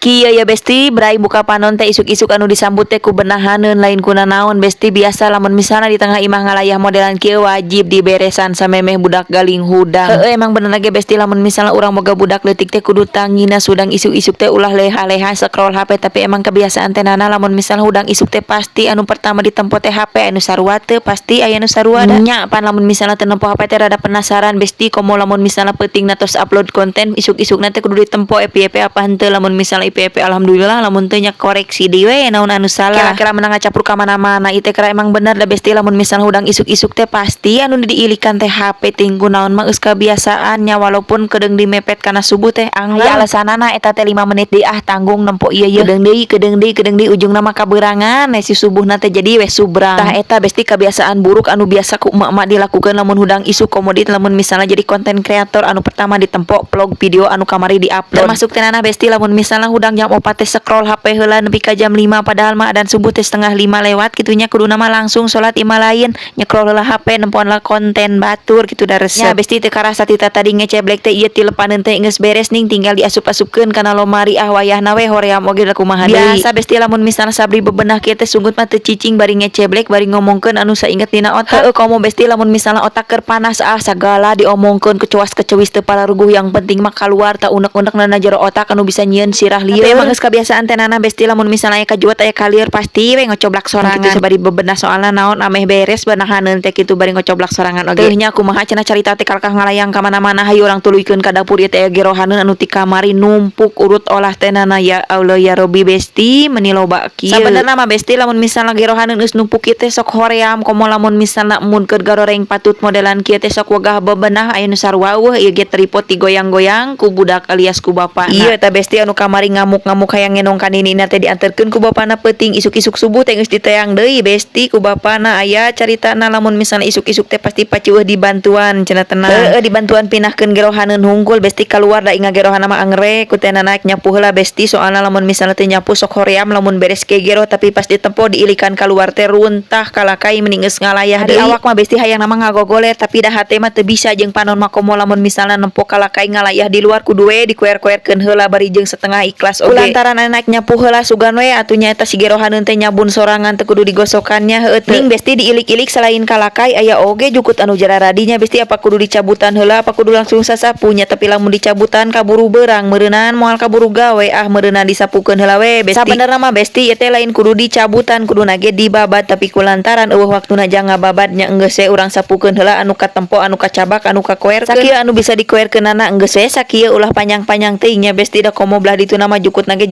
Kieu ya, Besti, bray buka panon teh isuk-isuk anu disambut teh ku benahaneun, lain ku nanaon, Besti. Biasa lamun misalna di tengah imah ngalayah modelan kieu, wajib diberesan samemeh budak galing hudang. Heueuh, emang bener ge, Besti, lamun misalna urang boga budak leutik teh kudu tangina hudang isuk-isuk teh ulah leha-leha scroll HP. Tapi emang kebiasaan teh nana, lamun misalna hudang isuk teh pasti anu pertama ditempo teh HP. Anu sarua teu? Pasti aya nu sarua da nya. Pan lamun misalna teu nempo HP teh rada penasaran, Besti, komo lamun misalna peutingna tos upload konten, isuk-isukna teh kudu ditempo FYP apa henteu. Lamun misalna FYP, alhamdulillah, lamun teu nya koreksi deui we naon anu salah. Kira-kira menang ngacapruk ka mana-mana ieu teh. Kira emang bener da, Besti, lamun misalna hudang isuk-isuk teh pasti anu diilikan teh HP. Ting kunaon mah geus kebiasaan nya, walaupun kedeung dimepet kana subuh teh angler ya, alasanana eta teh 5 menit deui ah, tanggung nempo ieu ye. Kedeung deui, kedeung deui, kedeung deui, ujungna mah kaberangan si subuhna teh, jadi we subrang. Tah eta, Besti, kebiasaan buruk anu biasa ku emak-emak dilakukan lamun hudang isuk, komodit lamun misalnya jadi konten kreator, anu pertama ditempo vlog video anu kamari diupload. Termasuk teh nana, Besti, lamun misalnya hudang jam 4 teh scroll HP heula nepi ka jam 5, padahal mah adan subuh teh setengah lima lewat kitu nya. Kuduna mah langsung salat imah, lain nyekrol heula HP, nempoan lah konten batur kitu da resep nya, Besti. Teu karasa tita tadi ngeceblek teh, ieu tilepaneun teh geus beres ning, tinggal diasup-asupkeun kana lomari. Ah, wayahna we hoream oge da kumaha deui. Biasa, Besti, lamun misalnya sabri bebenah kieu teh sunggut mah teu cicing, bari ngeceblek bari ngomongkeun anu sainget dina otak. Heueuh, komo, Besti, lamun misalnya otak keur panas, ah, sagala diomongkeun, kecuas kecewis teu pararuguh, yang penting mah kaluar. Tak unek-unek na jero otak anu bisa nyieun sirah lieur. Tapi emang geus kebiasaan teh nana, Besti, lamun misalnya aya kajuat, aya kalieur, pasti we ngocoblak sorangan kitu sabari bebenah, soalna naon, ameh beres benahaneun teh kitu, bari ngocoblak sorangan oge. Teuh nya kumaha cenah carita teh kalakah ngalayang ka mana-mana. Hayu urang tuluykeun ka dapur. Ieu teh gerohaneun anu ti kamari numpuk urut olah teh nana. Ya Allah ya Robi, Besti, meuni loba kieu. Sabenerna mah, Besti, lamun misalna gerohaneun geus numpuk kieu teh sok hoream, komo lamun misalna mun keur garoreng patut modelan kieu teh sok wegah bebenah. Aya nu sarua euweuh? Ieu ge tripod digoyang-goyang ku budak alias ku bapana. Ieu eta, Besti, anu kamari ngamuk-ngamuk hayang ngenong ka ninina teh dianterkeun ku bapana peuting. Isuk-isuk subuh teh geus diteang deui, Besti, ku bapana. Aya caritana lamun misalna isuk-isuk teh pasti paciweuh dibantuan cenah. Tenang, heueuh, dibantuan pinahkeun gerohaneun hungkul, Besti, kaluar da inga gerohana mah angre. Ku teh naik nyapu heula, Besti, soalna lamun misalna teu nyapu sok hoream lamun beres ke gero, tapi pas ditempo diilikan kaluar teh runtah kalakai, mending geus ngalayah deui. Awak mah, Besti, hayang nama ngagogoler, tapi dah hate mah teu bisa jeung panon mah, komo lamun misalna nempo kalakai ngalayah di luar, kudu we dikuer-kuerkeun heula bari jeung setengah ikhlas oge. Kulantaran naik nyapu heula, sugan we atuh nya eta si gerohaneun teh nyabun sorangan, teu kudu digosokannya, heueuh teu. Ning, Besti, diilik-ilik selain kalakai aya oge jukut anu jararadinya, Besti. Apa kudu dicabutan heula, apa kudu langsung sasapunya? Tapi lamun dicabutan kaburu beurang meureunnan, moal kaburu gawe. Ah, meureunnan disapukeun heula we, Besti. Sabenerna mah, Besti, ieu teh lain kudu dicabutan, kuduna ge dibabat, tapi kulantaran euweuh waktuna jang ngababat nya, enggeus we urang sapukeun heula anu katempo, anu kacabak, anu kakoerkeun. Sakieu anu bisa dikoerkeunana, enggeus we sakieu, ulah panjang-panjang teuing nya, Besti, da komo belah dituna mah jukutna ge.